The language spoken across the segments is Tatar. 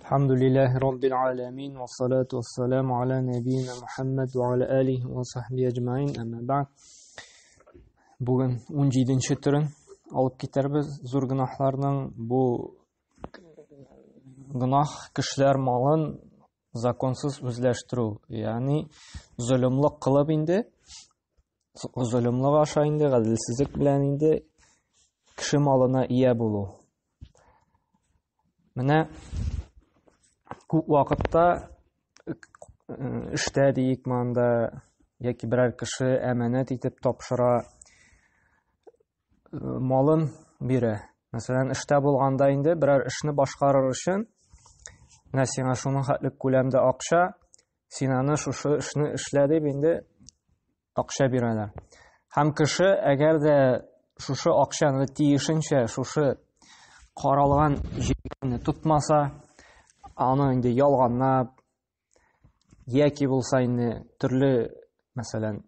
الحمد لله رب العالمين والصلاة والسلام على نبينا محمد وعلى آله وصحبه أجمعين أما بعد. Бүген 17 төрен алып китәрбез зур гөнаһларның. Бу гөнаһ кешеләр малын законсыз үзләштерү, ягъни золымлык кылып инде, золымлык аша инде, гаделсезлек белән инде кеше малына ия булу. Менә күп вакытта эштә диек монда яки берәр кеше әманәт итеп тапшыра, малын бирә. Мәсәлән, эштә булганда инде берәр эшне башкарыр өчен менә сиңа шуның хәтле күләмдә акча, син аны шушы эшне эшлә дип инде акча бирәләр. Һәм кеше әгәр дә шушы акчаны тиешенчә шушы каралган җирне тотмаса, аны инде ялганлап яки булса инде төрле, мәсәлән,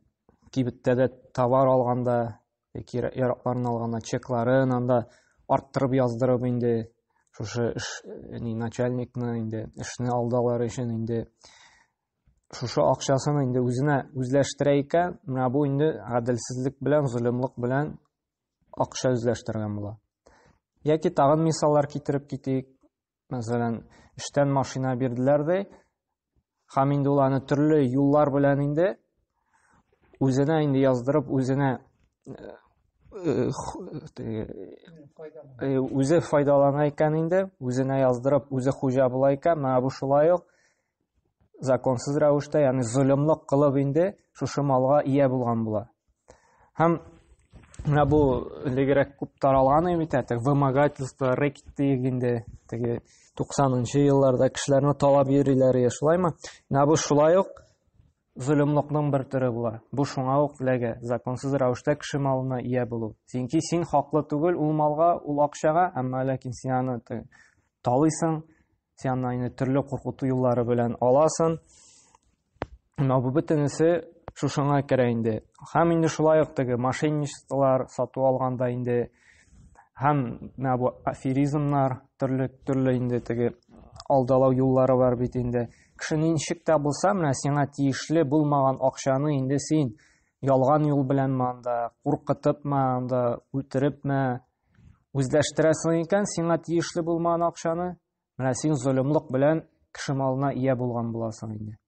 кибеттә дә товар алганда яки яракларын алганда чекларын анда арттырып яздырып инде шушы эш ни начальникны инде эшне алдалар өчен инде шушы акчасын инде үзенә үзләштерә икән, менә бу инде гаделсезлек белән, золымлык белән акча үзләштергән була. Яки тагын мисаллар китереп китик. Мәсәлән, эштән машина бирделәр ди, һәм инде ул аны төрле юллар белән инде үзенә инде яздырып, үзенә үзе файдалана икән инде, үзенә яздырып, үзе хуҗа була икән, менә бу шулай ук законсыз рәвештә, ягъни золымлык кылып инде шушы малга ия булган була. Һәм менә бу элегрәк күп таралган бит, теге вымогательство, рэкет диек инде, теге 90-нчы елларда кешеләрне талап йөриләр, я шулаймы? Менә бу шулай ук золымлыкның бер төре була. Бу шуңа ук эләгә, законсыз рәвештә кеше малына ия булу. Чөнки син хаклы түгел ул малга, ул акчага, әмма ләкин син аны талыйсың, син аны инде төрле куркыту юллары белән аласың. Менә бу бөтенесе шушыңа керә инде. Һәм инде шулай ук теге мошенничестволар сату алганда инде һәм менә бу аферизмнар, төрле төрле инде теге алдалау юллары бар бит инде. Кеше ничек тә булса, менә сиңа тиешле булмаган акчаны инде син ялган юл беләнме анда, куркытыпмы анда, үтерепме үзләштерәсең икән, сиңа тиешле булмаган акчаны, менә син золымлык белән кеше малына ия булган буласың инде.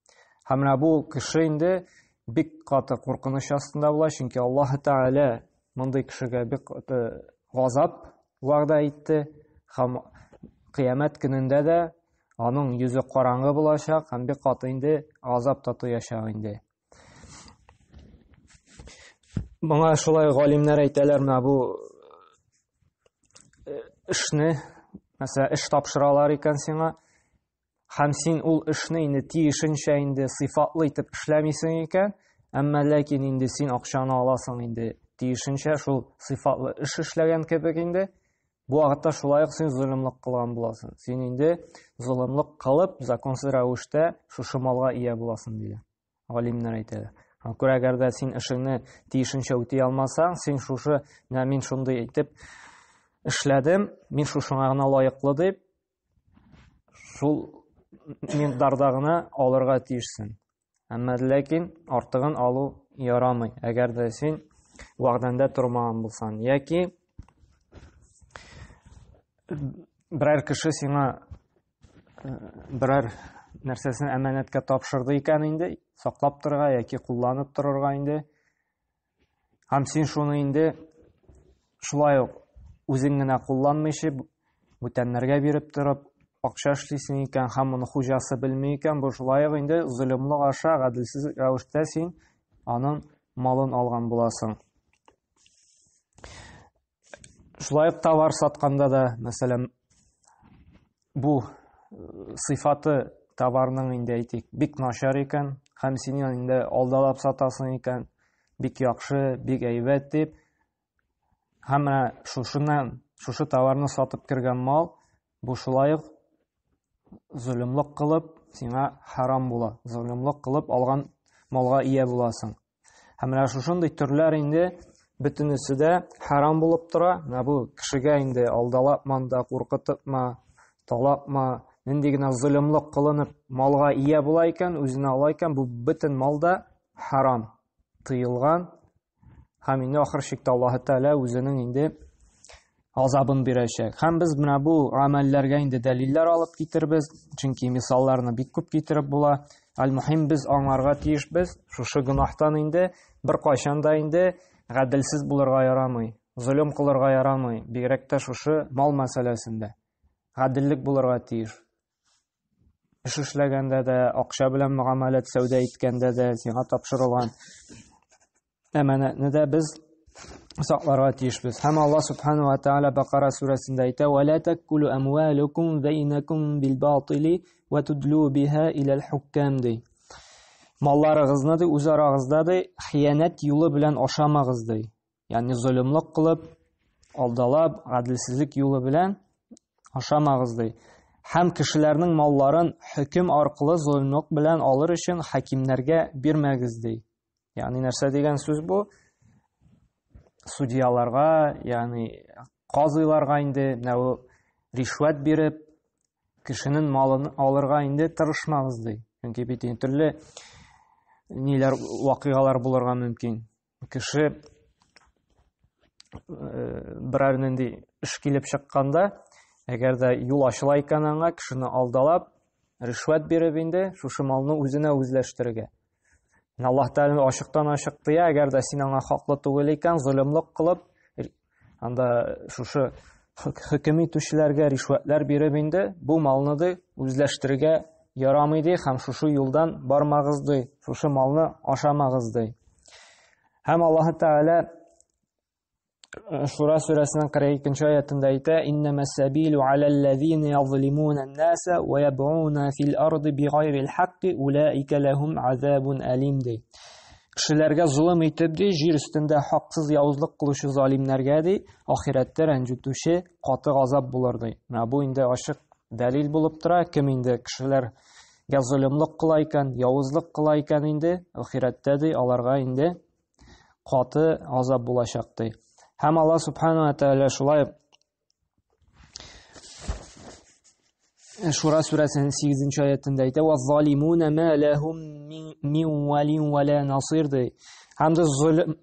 Һәм менә бу кеше инде бик каты куркыныч астында була, чөнки Аллаһ Тәгалә мондый кешегә бик каты газап вәгъдә итте һәм кыямәт көнендә дә аның йөзе караңгы булачак һәм бик каты инде газап татыячак инде. Моңа шулай галимнәр әйтәләр, менә бу эшне, мәсәлән, эш тапшыралар икән сиңа, һәм син ул эшне инде тиешенчә инде сыйфатлы итеп эшләмисең икән, әмма ләкин инде син акчаны аласың инде тиешенчә шул сыйфатлы эш эшләгән кебек инде, бу вакытта шулай ук син золымлык кылган буласың. Син инде золымлык кылып, законсыз рәвештә шушы малга ия буласың, диләр. Галимнәр әйтәләр. Шуңа күрә әгәр дә син эшеңне тиешенчә үти алмасаң, син шушы, менә мин шундый итеп эшләдем, мин шушыңа гына лаеклы дип, шул микъдарда гына алырга тиешсең. Әмма ләкин артыгын алу ярамый. Әгәр дә син вәгъдәндә тормаган булсаң, яки берәр кеше сиңа берәр нәрсәсен әманәткә тапшырды икән инде, саклап торырга яки кулланып торырга инде. Һәм син шуны инде шулай ук үзең генә кулланмыйча, бүтәннәргә биреп торып, акча эшлисең икән һәм моны хуҗасы белми икән, бу шулай ук инде золымлык аша гаделсез рәвештә син аның малын алган буласың. Шулай ук товар сатканда да, мәсәлән, бу сыйфаты товарның инде әйтик, бик начар икән, һәм син инде алдалап сатасың икән, бик яхшы, бик әйбәт дип, һәм менә шушыннан, шушы товарны сатып кергән мал, бу шулай ук золымлык кылып, сиңа харам була. Золымлык кылып алган малга ия буласың. Һәм менә шушындый төрләр инде бөтенесе дә харам булып тора. Менә бу кешегә инде алдалапма да, куркытыпма, талапма, нинди генә золымлык кылынып малга ия була икән, үзенә ала икән, бу бөтен мал да харам, тыелган. Һәм инде ахыр чиктә Аллаһы Тәгалә үзенең инде азабын бирәчәк. Һәм без менә бу гамәлләргә инде дәлилләр алып китербез, чөнки мисалларны бик күп китереп була. Әл-мөһим без аңларга тиешбез, шушы гөнаһтан инде беркайчан да инде гаделсез булырга ярамый, золым кылырга ярамый, бигрәк тә шушы мал мәсьәләсендә. Гаделлек булырга тиеш. Эш эшләгәндә дә, акча белән мөгамәләт сәүдә иткәндә дә сиңа тапшырылган әманәтне дә без сакларга тиешбез. Һәм Аллаһ субхану ва тааля Бакара сүрәсендә әйтә: "Ва ла такулу амвалукум бәйнакум бил батили ва тудлу биха илал хуккам" ди. Малларыгызны ди үз арагызда ди хыянәт юлы белән ашамагыз ди. Ягъни золымлык кылып, алдалап, гаделсезлек юлы белән ашамагыз ди. Һәм кешеләрнең малларын хөкем аркылы золымлык белән алыр өчен хакимнәргә бирмәгез ди. Ягъни нәрсә дигән сүз бу? Судьяларга, ягъни казыйларга инде менә бу ришвәт биреп, кешенең малын алырга инде тырышмагыз ди. Чөнки бит инде төрле ниләр вакыйгалар булырга мөмкин. Кеше берәр нинди эш килеп чыкканда, әгәр дә юл ачыла икән аңа, кешене алдалап, ришвәт биреп инде шушы малны үзенә үзләштерергә. Аллаһ Тәгалә ачыктан ачык тыя, әгәр дә син аңа хаклы түгел икән, золымлык кылып, анда шушы хөкем итүчеләргә ришвәтләр биреп инде бу малны ди үзләштерергә ярамый ди һәм шушы юлдан бармагыз ди, шушы малны ашамагыз ди. Һәм Аллаһ Тәгалә Шура сүрәсенең 42 аятында әйтә: "Иннамас-сабилу алал-лазина язлимуна ан-наса ва ябгуна фил арди бигайрил хакки улаика лахум азабун алим" ди. Кешеләргә золым итеп ди, җир өстендә хаксыз явызлык кылучы залимнәргә ди, ахирәттә рәнҗетүче каты газап булыр ди. Менә бу инде ачык дәлил булып тора, кем инде кешеләргә золымлык кыла икән, явызлык кыла икән инде, ахирәттә ди, аларга инде каты газап булачак ди. Һәм Аллаһ субхана ва тааля шулай Шура сүрәсенең 8 аятында әйтә: "Ва залимуна ма лахум мин валин ва ла насир" ди. Һәм дә золым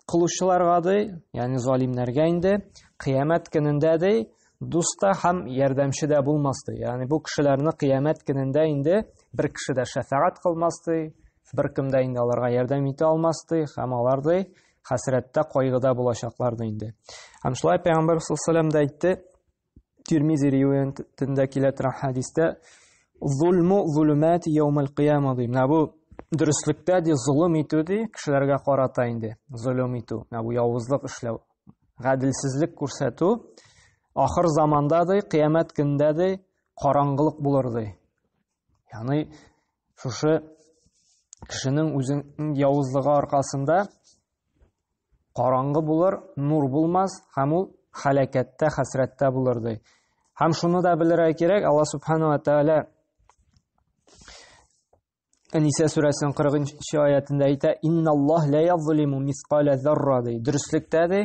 кылучыларга ди, ягъни залимнәргә инде кыямәт көнендә ди, дус та һәм ярдәмче дә булмас ди. Ягъни бу кешеләрне кыямәт көнендә инде бер кеше дә шәфәгать кылмас ди, бер кем дә инде аларга ярдәм итә алмас ди, һәм алар ди хәсрәттә, кайгыда булачаклар ди инде. Һәм шулай Пәйгамбәр саллаллаху алейһи ва әйтте, Тирмизи риваятендә килә торган хәдистә, "Зулму зулумат яумал кыяма" ди. Менә бу дөреслектә ди золым итү ди, кешеләргә карата инде золым итү, менә бу явызлык эшләү, гаделсезлек күрсәтү ахыр заманда ди, кыямәт көнендә ди караңгылык булыр ди. Ягъни шушы кешенең үзенең явызлыгы аркасында караңгы булыр, нур булмас һәм ул халәкәттә, хәсрәттә булыр ди. Һәм шуны да белергә кирәк, Алла субхану ва тааля Әнисә сүрәсенең 40 аятында әйтә: "Инналлаһ ла язлиму мисқала зарра" ди. Дөреслектә ди,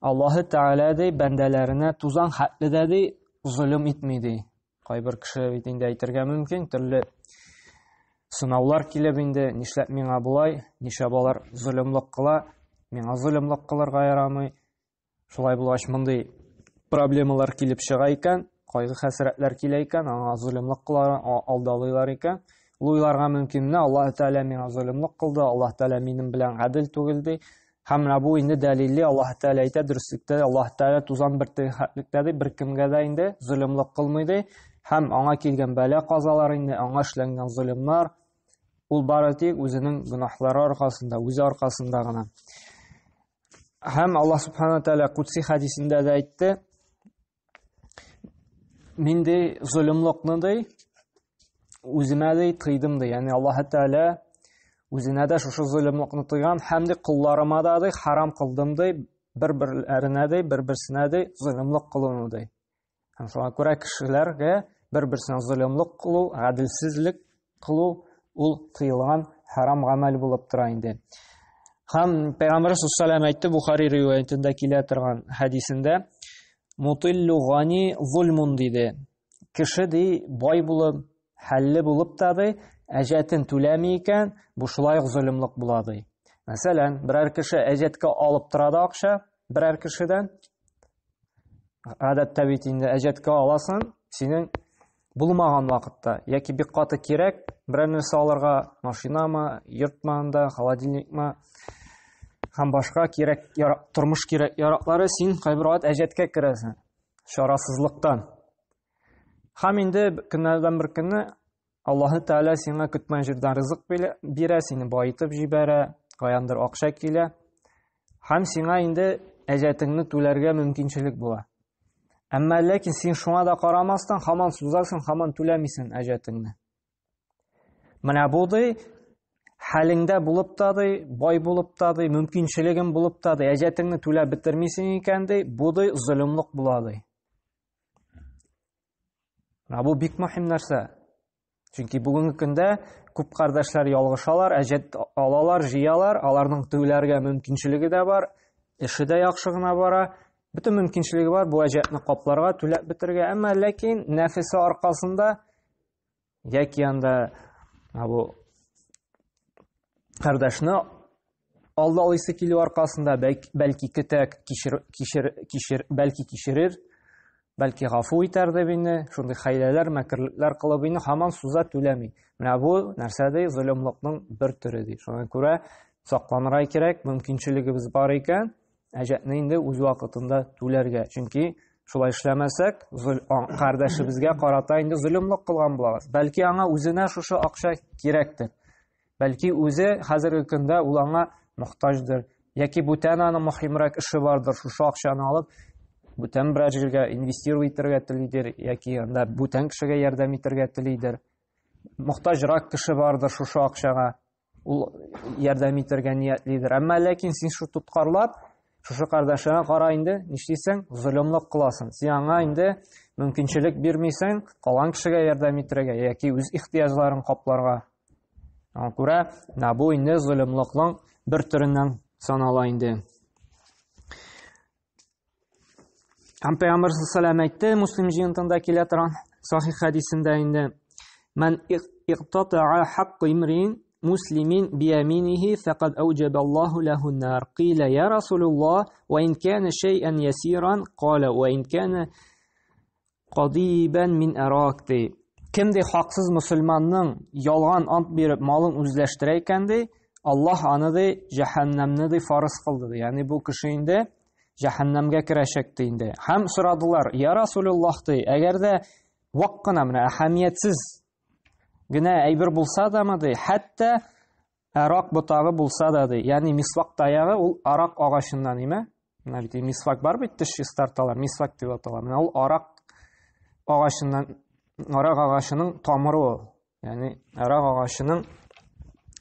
Аллаһы Тааля ди бәндәләренә тузан хәтле дә ди золым итми ди. Кайбер кеше бит инде әйтергә мөмкин, төрле сынаулар килеп инде, нишләп миңа болай, нишләп алар золымлык кыла, миңа золымлык кылырга ярамый. Шулай булгач, мондый проблемалар килеп чыга икән, кайгы-хәсрәтләр килә икән, аңа золымлык кыла, алдалыйлар икән. Ул уйларга мөмкин, менә Аллаһ Тәгалә миңа золымлык кылды, Аллаһ Тәгалә минем белән гадел түгел ди. Һәм менә бу инде дәлилли Аллаһ Тәгалә әйтә, дөреслектә Аллаһ Тәгалә тузан бер хәтлектә ди, беркемгә дә инде золымлык кылмый ди. Һәм аңа килгән бәла казалар инде, аңа эшләнгән золымнар ул бары тик үзенең гөнаһлары аркасында, үзе аркасында гына. Һәм Аллаһ Субхана Тәгалә Кудси хәдисендә дә әйтте, мин ди золымлыкны ди үземә ди тыйдым ди. Ягъни Аллаһ Тәгалә үзенә дә шушы золымлыкны тыйган һәм ди колларыма да ди харам кылдым ди, бер-берләренә ди, бер-берсенә ди золымлык кылуны ди. Һәм шуңа күрә кешеләргә бер-берсенә золымлык кылу, гаделсезлек кылу ул тыелган харам гамәл булып тора инде. Һәм Пәйгамбәр саллаллаху әйтте, Бухари риваятендә килә торган хәдисендә, мутиллу гани зулмун диде. Кеше ди, бай булып, хәлле булып та ди, әҗәтен түләми икән, бу шулай ук золымлык була ди. Мәсәлән, берәр кеше әҗәткә алып тора да акча берәр кешедән. Гадәттә бит инде әҗәткә аласың, синең булмаган вакытта яки бик каты кирәк берәр нәрсә алырга, машинамы, йортмы анда, холодильникмы һәм башка кирәк тормыш кирәк яраклары, син кайбер вакыт әҗәткә керәсең чарасызлыктан. Һәм инде көннәрдән бер көнне Аллаһы Тәгалә сиңа көтмәгән җирдән ризык бирә, сине баетып җибәрә, каяндыр акча килә. Һәм сиңа инде әҗәтеңне түләргә мөмкинчелек була. Әмма ләкин син шуңа да карамастан һаман сузасың, һаман түләмисең әҗәтеңне. Менә бу ди хәлеңдә булып та ди, бай булып та ди, мөмкинчелегең булып та ди, әҗәтеңне түләп бетермисең икән ди, бу ди золымлык була ди. Менә бу бик мөһим нәрсә. Чөнки бүгенге көндә күп кардәшләр ялгышалар, әҗәт алалар, җыялар, аларның түләргә мөмкинчелеге дә бар, эше дә яхшы гына бара. Бөтен мөмкинчелеге бар бу әҗәтне капларга, түләп бетерергә, әмма ләкин нәфесе аркасында яки анда бу кардәшне алдалыйсы килү аркасында бәлки көтә кичер кичер кичер бәлки кичерер бәлки гафу итәр дип инде шундый хәйләләр мәкерлекләр кылып инде һаман суза түләми. Менә бу нәрсә ди? Золымлыкның бер төре ди. Шуңа күрә сакланырга кирәк, мөмкинчелегебез бар икән, әҗәтне инде үз вакытында түләргә. Чөнки шулай эшләмәсәк, кардәшебезгә карата инде золымлык кылган булабыз. Бәлки аңа үзенә шушы акча кирәктер. Бәлки үзе хәзерге көндә ул аңа мохтаҗдыр. Яки бүтән аның мөһимрәк эше бардыр, шушы акчаны алып, бүтән берәр җиргә инвестировать итәргә телидер, яки анда бүтән кешегә ярдәм итәргә телидер. Мохтаҗрак кеше бардыр шушы акчага, ул ярдәм итәргә ниятлидер. Әмма ләкин син шу тоткарлап, шушы кардәшеңә кара инде, нишлисең? Золымлык кыласың. Син аңа инде мөмкинчелек бирмисең, калган кешегә ярдәм итәргә яки үз ихтыяҗларын капларга. Аңа күрә, менә бу инде золымлыкның бер төреннән санала инде. Һәм Пәйгамбәр саллаллаху әйтте, Муслим җыентында килә торган сахих хәдисендә инде, "Ман иқтата'a хакк имрин муслимин бияминихи фақад ауҗаба Аллаһу лаху нар. Қила я Расулуллаһ, ва ин кана шай'ан ясиран, қала ва ин кана Кадибән мин арак ди. Кем ди хаксыз мөселманның ялган ант биреп малын үзләштерә икән ди, Аллаһ аны ди җәһәннәмне ди фарыз кылды ди. Ягъни бу кеше инде җәһәннәмгә керәчәк ди инде. Һәм сорадылар, я Расулуллаһ ди, әгәр дә вак кына менә әһәмиятсез генә әйбер булса дамы ди, хәтта арак ботагы булса да ди. Ягъни мисвак таягы ул арак агачыннан име? Менә бит мисвак бар бит, теш чистарталар, мисвак дип атала. Менә ул арак агачыннан, арак агачының тамыры ул. Ягъни арак агачының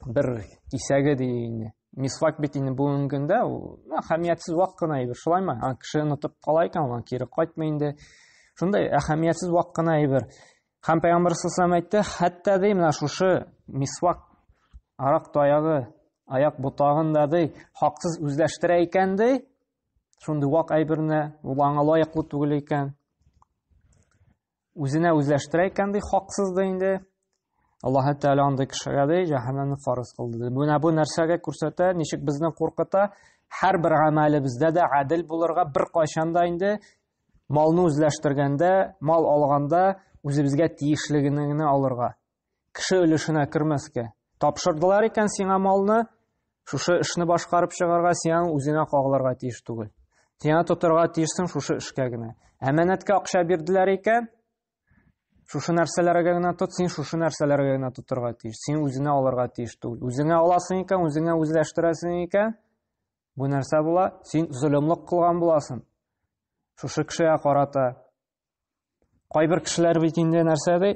бер кисәге ди инде. Мисвак бит инде бүгенге көндә ул әһәмиятсез вак кына әйбер, шулаймы? Аны кеше онытып кала икән, ул кире кайтмый инде. Шундай әһәмиятсез вак кына әйбер. Һәм Пәйгамбәр саллаллаху әйтте, хәтта ди менә шушы мисвак арак таягы аяк ботагын да ди хаксыз үзләштерә икән ди, шундый вак әйберне, ул аңа лаеклы түгел икән. Үзенә үзләштерә икән ди, хаксыз да инде. Аллаһ Тәгалә андый кешегә ди җәһәннәмне фарыз кылды. Менә бу нәрсәгә күрсәтә, ничек безне куркыта, һәрбер гамәлебездә дә гадел булырга, беркайчан да инде малны үзләштергәндә, мал алганда үзебезгә тиешлегене генә алырга. Кеше өлешенә кермәскә. Тапшырдылар икән сиңа малны, шушы эшне башкарып чыгарга сиңа үзеңә кагылырга тиеш түгел. Сиңа тотырга тиешсең шушы эшкә генә. Әманәткә акча бирделәр икән, шушы нәрсәләргә генә тот, син шушы нәрсәләргә генә тотырга тиеш. Син үзеңә алырга тиеш түгел. Үзеңә аласың икән, үзеңә үзләштерәсең икән, бу нәрсә була? Син золымлык кылган буласың. Шушы кешегә карата. Кайбер кешеләр бит инде нәрсә ди?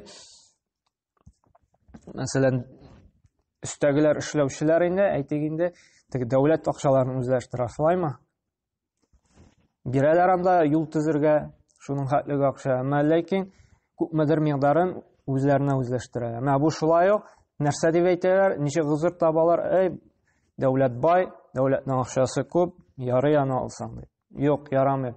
Мәсәлән, өстәгеләр эшләүчеләр инде, әйтик инде, теге дәүләт акчаларын үзләштерә, шулаймы? Бирәләр анда юл төзергә шуның хәтлеге акча, әмма ләкин күпмедер микъдарын үзләренә үзләштерәләр. Менә бу шулай ук нәрсә дип әйтәләр, ничек гозер табалар, эй, дәүләт бай, дәүләтнең акчасы күп, ярый аны алсаң дип. Юк, ярамый.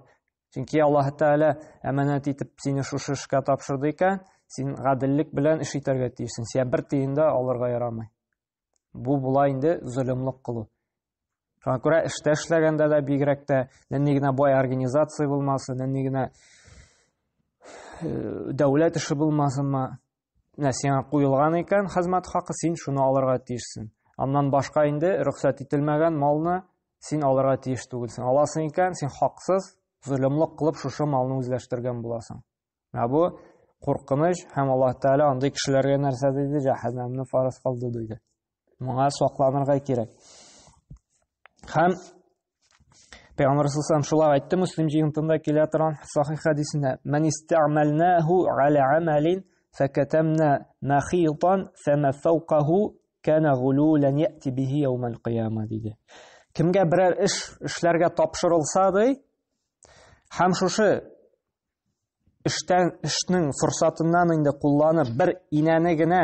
Чөнки Аллаһ Тәгалә әманәт итеп сине шушы эшкә тапшырды икән, син гаделлек белән эш итәргә тиешсең. Сиңа бер тиен дә алырга ярамый. Бу була инде золымлык кылу. Шуңа күрә эштә эшләгәндә дә бигрәк тә нинди генә бай организация булмасын, нинди генә э, дәүләт эше булмасынмы, менә сиңа куелган икән хезмәт хакы, син шуны алырга тиешсең. Аннан башка инде рөхсәт ителмәгән малны син алырга тиеш түгелсең. Аласың икән, син хаксыз, золымлык кылып шушы малны үзләштергән буласың. Менә бу куркыныч һәм Аллаһ Тәгалә андый кешеләргә нәрсә диде? Җәһәннәмне фарыз кылды диде. Моңа сакланырга кирәк. Һәм Пәйгамбәр саллаллаху шулай әйтте, Муслим җыентында килә торган сахих хәдисендә: "Ман истәгъмәлнәһу аля амалин факатамна махитан фама фawqahu кана гулулан яти бихи яумал кыяма" диде. Кемгә берәр эш эшләргә тапшырылса ди, һәм шушы эштән эшнең форсатыннан инде кулланып бер инәне генә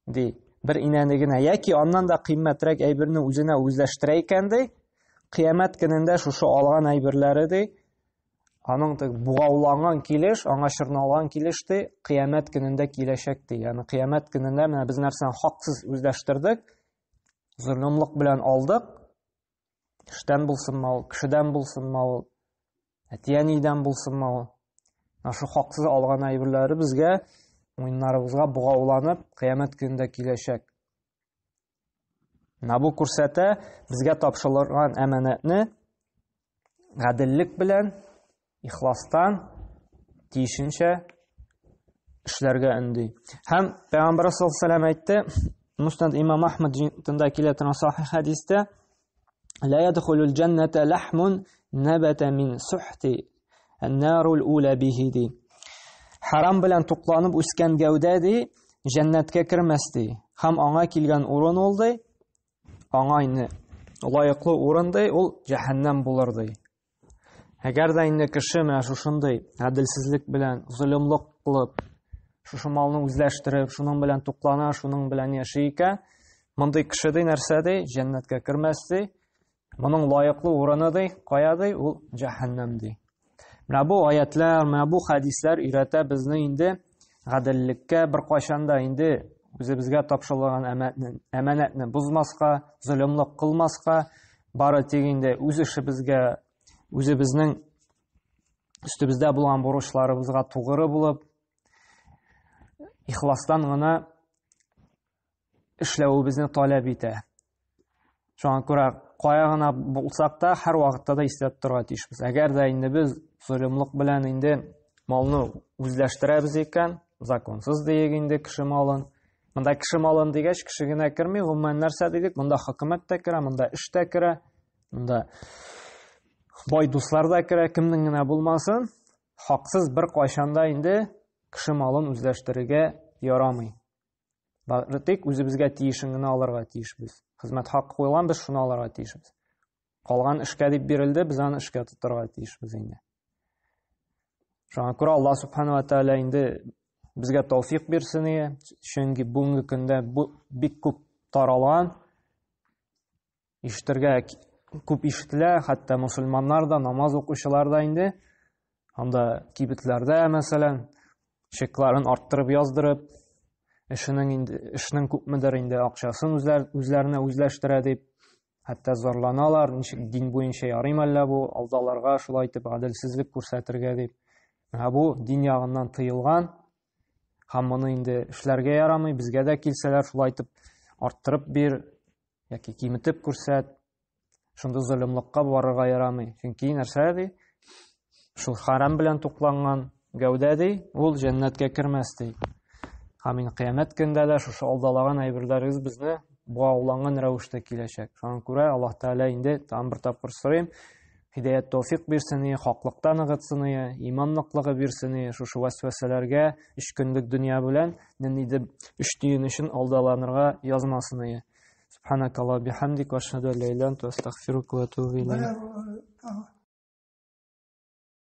ди, бер инәне генә яки аннан да кыйммәтрәк әйберне үзенә үзләштерә икән ди, кыямәт көнендә шушы алган әйберләре ди, аның тик бугауланган килеш, аңа чорналган килеш ди, кыямәт көнендә киләчәк ди. Ягъни кыямәт көнендә менә без нәрсәне хаксыз үзләштердек, золымлык белән алдык, Эштән булсынмы ул, кешедән булсынмы ул, әти-әнидән булсынмы ул. Менә шул хаксыз алган әйберләре безгә муеннарыбызга богауланып, кыямәт көнендә киләчәк. Менә бу күрсәтә безгә тапшырылган әманәтне гаделлек белән, ихластан тиешенчә эшләргә өнди. Һәм Пәйгамбәр саллаллаху алейһи әйтте, Муснад имам Ахмад җыентында килә торган сахих хәдистә, "Ла ядхулул җанната лахмун набата мин сухти ан-нарул ула бихи" ди. Харам белән тукланып үскән гәүдә ди, җәннәткә кермәс ди. Һәм аңа килгән урын ул ди, аңа инде лаеклы урын ди, ул җәһәннәм булыр ди. Әгәр дә инде кеше менә шушындый гаделсезлек белән золымлык кылып, шушы малны үзләштереп, шуның белән туклана, шуның белән яши икән, мондый кеше ди нәрсә ди? Җәннәткә кермәс ди. Моның лаеклы урыны ди, кая ди? Ул җәһәннәм ди. Менә бу аятлар, менә бу хәдисләр өйрәтә безне инде гаделлеккә беркайчан да инде үзебезгә тапшырылган әманәтне бозмаска, золымлык кылмаска, бары тик инде үз эшебезгә, үзебезнең өстебездә булган бурычларыбызга тугры булып, ихластан гына эшләвебезне таләп итә. Шуңа күрә кая гына булсак та, һәр вакытта да исләп торырга тиешбез. Әгәр дә инде без золымлык белән инде малны үзләштерәбез икән, законсыз диек инде кеше малын. Монда кеше малын дигәч, кеше генә керми, гомумән нәрсә дидек? Монда хөкүмәт тә керә, монда эш тә керә, монда бай дуслар да керә, кемнең генә булмасын, хаксыз бер кайчан да инде кеше малын үзләштерергә ярамый. Бары тик үзебезгә тиешен генә алырга тиешбез. Хезмәт хакы куелган, без шуны алырга тиешбез. Калган эшкә дип бирелде, без аны эшкә тотарга тиешбез инде. Шуңа күрә Аллаһ субхана ва тааля инде безгә тәүфик бирсен ие, чөнки бүгенге көндә бу бик күп таралган, ишетергә күп ишетелә, хәтта мусульманнар да, намаз укучылар да инде анда кибетләрдә, мәсәлән, чекларын арттырып яздырып, эшенең инде эшнең күпмедер инде акчасын үзләр үзләренә үзләштерә дип, хәтта зарланалар, ничек дин буенча ярыймы әллә бу, алдаларга шулай итеп гаделсезлек күрсәтергә дип. Менә бу дин ягыннан тыелган һәм моны инде эшләргә ярамый, безгә дә килсәләр шулай итеп арттырып бир яки киметеп күрсәт, шундый золымлыкка барырга ярамый. Чөнки нәрсә ди? Шул харам белән тукланган гәүдә ди, ул җәннәткә кермәс ди. Һәм инде кыямәт көндә дә шушы алдалаган әйберләрегез безне богауланган рәвештә киләчәк. Шуңа күрә Аллаһ Тәгалә инде тагын бер тапкыр сорыйм, һидаят тәүфик бирсен, хаклыкта ныгытсын, иман ныклыгы бирсен, шушы вәсвәсәләргә өч көнлек дөнья белән ниндидер өч тиен өчен алдаланырга язмасын. Субханакаллах бихамдик ва ашһаду ан ла иляха илля анта астагфирука ва атубу илейк.